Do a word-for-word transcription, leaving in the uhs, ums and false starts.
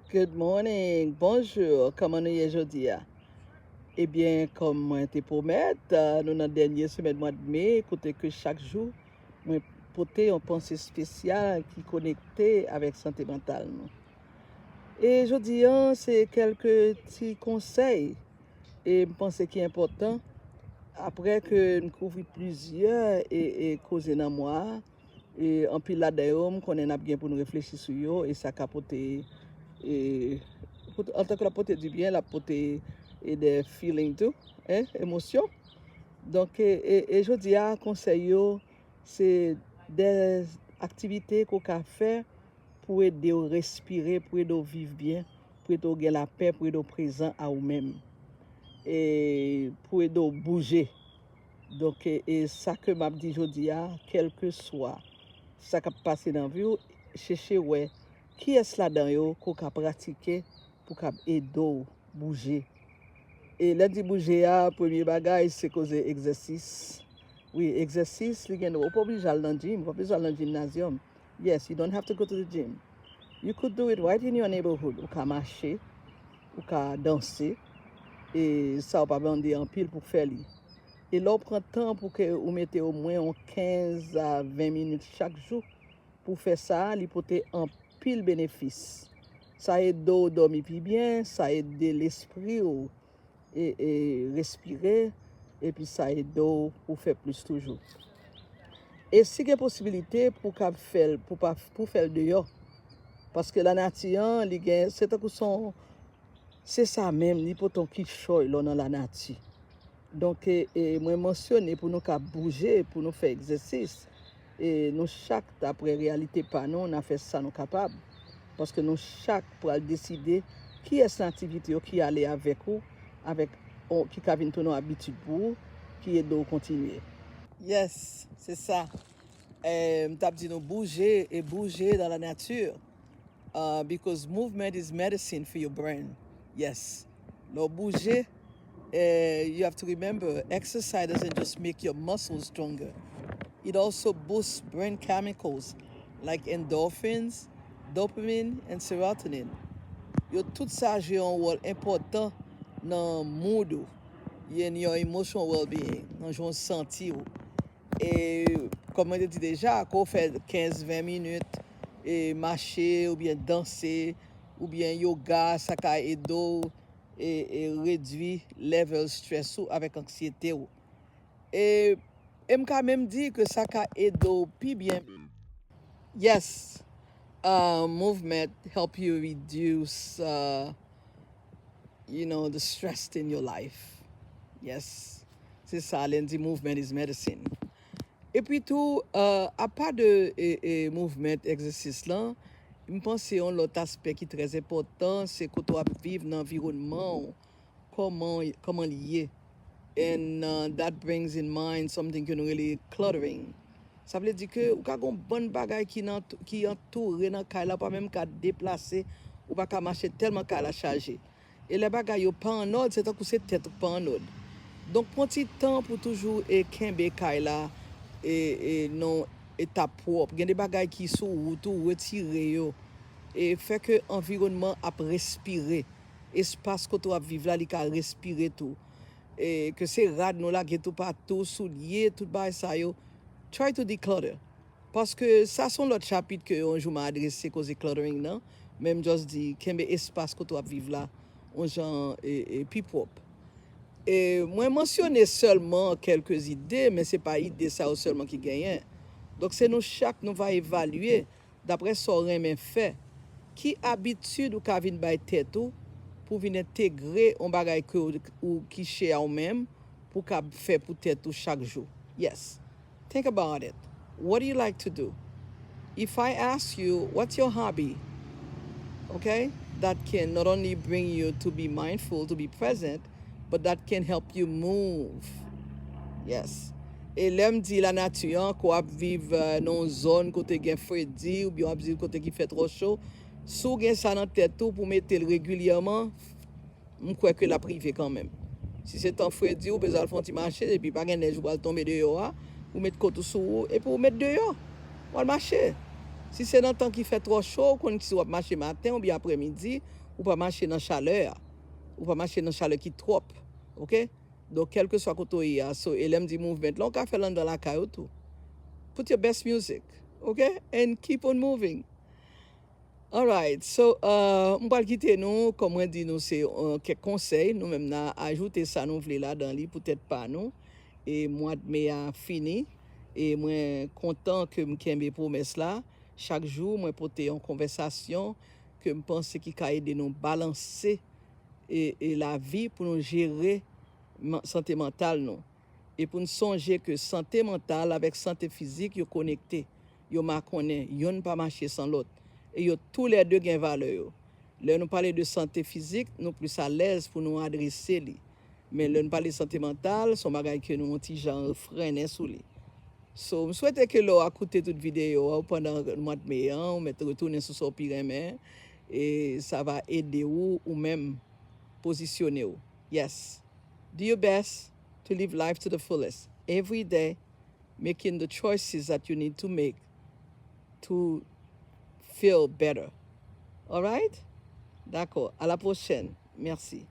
Good morning, bonjou, kòman nou ye jodi a? Ebyen, kòm mwen te pwomèt, uh, nou nan dènye semèn mwa de me, kote ke chak jou, mwen pote yon panse espesyal ki konekte avèk sante mantal nou. E jodi a, se kèlke ti konsèy e m panse ki enpòtan, apre ke m kouvri plizyè e, e koze nan mwa a, e anpil ladan yo, m konnen n ap gen pou n reflechi sou yo, e sa ka pote, e, pot- antanke l ap pote dibyen, l ap pote e de feeling tou, en, emosyon. Donk, e, e, e jodi a, konsèy yo, se de aktivite ke w ka fè pou ede w respire, pou ede w viv byen, pou ede w gen lapè, pou ede w prezan a ou menm. E pou ede w bouje. Donk, e, e sa ke m ap di jodi a, kèlkeswa sa k ap pase nan vi w, chèche wè kiyès ladan yo ke w ka pratike pou k ap ede w bouje. E lè di bouje a, premye bagay, se koze egzèsis. Wi, egzèsis, li gen, ou pa oblije al nan gym, ou pa bezwen al nan gimnazyòm. Yes, you don't have to go to the gym. You could do it right in your neighborhood. Ou ka mache, ou ka danse, e sa ou pa mande anpil pou fè li. E lè w pran tan pou ke ou mete omwen yon kenz a ven minit chak jou pou fè sa, li pote anpil benefis. Sa ede w dòmi pi byen, sa ede lespri w e, e respire, epi sa ede w pou fè plis toujou. E si gen posibilite pou w ka fè l, pou pa, pou fè l deyò. Paske lanati an, li gen, se tankou son, se sa menm, li pote yon kichòy lè w nan lanati. Donk, e, e mwen mansyone pou nou ka bouje, pou nou fè egzèsis. E nou chak, dapre reyalite pa nou, n a fè sa nou kapab. Paske nou chak pral deside kiyès nan aktivite yo ki ale avèk ou, avèk, on, ki ka vin tounen yon abitid pou ou, ki ede w kontinye. Yes, se sa. Eh, m t ap di nou bouje e bouje dans la nature. Uh, because movement is medicine for your brain. Yes. Lè w bouje, eh, you have to remember, exercise doesn't just make your muscles stronger. It also boosts brain chemicals like endorphins, dopamine, and serotonin. Yo tout sa jwe yon wòl enpòtan nan mood ou, in your emotional well-being, nan jan w santi w. E, kòm mwen te di deja, ke w fè kenz ven minit, e, mache, oubyen danse, oubyen yoga, sa ka ede w, e, e, redwi level stress ou avèk anksiyete w. E, e m ka menm di ke sa ka ede w pi byen. Yes, uh, movement help you reduce, uh, you know, the stress in your life. Yes. Se sa, lè n di movement is medicine. Epi tou, uh, apa de, e, e, movement, egzèsis lan, m panse yon lòt aspè ki trè enpòtan, se kote w ap viv nan anviwònman w, kòman, kòman l ye. And, uh, that brings in mind something ke nou rele cluttering. Sa vle di ke ou ka gen yon bann bagay ki nan, ki antoure nan kay la, ou pa menm ka deplase, ou pa ka mache tèlman kay la chaje. E lè bagay yo pa an òd, se tankou se tèt ou k pa an òd. Donk, pran ti tan pou toujou, e, kenbe kay la, e, e, nan eta pwòp. Gen de bagay ki sou wout ou, retire yo. E fè ke anviwònman ap respire. Espas kote w ap viv la, li ka respire tou. E ke se rad nou lage toupatou, soulye, tout bagay sa yo. Try to declutter. Paske sa se yon lòt chapit ke yon jou m a adrese koze cluttering nan. Men m just di, kenbe espas kote w ap viv la, yon jan, e, e, pi pwòp. E mwen mansyone sèlman kèlke ide, men se pa ide sa yo sèlman ki genyen. Donk, se nou chak nou va evalye, daprè sa w renmen fè, ki abitid ou ka vin bay tèt ou pou vin entegre yon bagay ke w, ou ki chè a w menm, pou w ka fè pou tèt ou chak jou. Yes. Think about it. What do you like to do? If I ask you, what's your hobby? Okay? That can not only bring you to be mindful, to be present, but that can help you move. Yes. E lè m di lanati an, ke w ap viv, euh, nan yon zòn kote gen fredi, oubyen w ap viv kote ki fè twò cho, si w gen sa nan tèt ou pou mete l regilyèman, m kwè ke l ap rive kanmenm. Si se tan fredi, ou bezwen al fè yon ti mache, epi pa gen nèj, ou pral tonbe deyò a, ou met kot ou sou ou, epi ou met deyò. Ou al mache. Si se nan tan ki fè twò cho, ou konn si w ap mache maten oubyen aprèmidi, ou pa mache nan chalè a. Ou pa mache nan chalè ki twòp. Oke? Donk, kèlkeswa kote w ye a, so, e lè m di movement la, ou ka fè l anndan lakay ou tou. Put your best music, oke? And keep on moving. Alright, so, uh, m pral kite nou, kòm mwen di nou, se uh, kèk konsèy, nou menm n a ajoute sa nou vle ladan li pou tèt pa nou. E mwa d me a fini, e mwen kontan ke m kenbe pwomès la. Chak jou, mwen pote yon konvèsasyon ke m panse ki ka ede nou balanse e, e lavi pou nou jere man- sante mantal nou. E pou n sonje ke sante mantal avèk sante fizik yo konekte, yo makonnen, yonn pa mache san lòt. E yo toulède gen valè yo. Lè nou pale de sante fizik, nou plis alèz pou nou adrese li. Men lè nou pale sante mantal, se yon bagay ke nou yon ti jan frennen sou li. So, m swete ke lè w a koute tout videyo a, ou pandan mwa d me an, ou mèt retounen sou sa w pi renmen, e sa va ede ou, ou menm, pozisyone w. Yes. Do your best to live life to the fullest every day, making the choices that you need to make to feel better. Alright? Dakò. À la prochaine. Merci.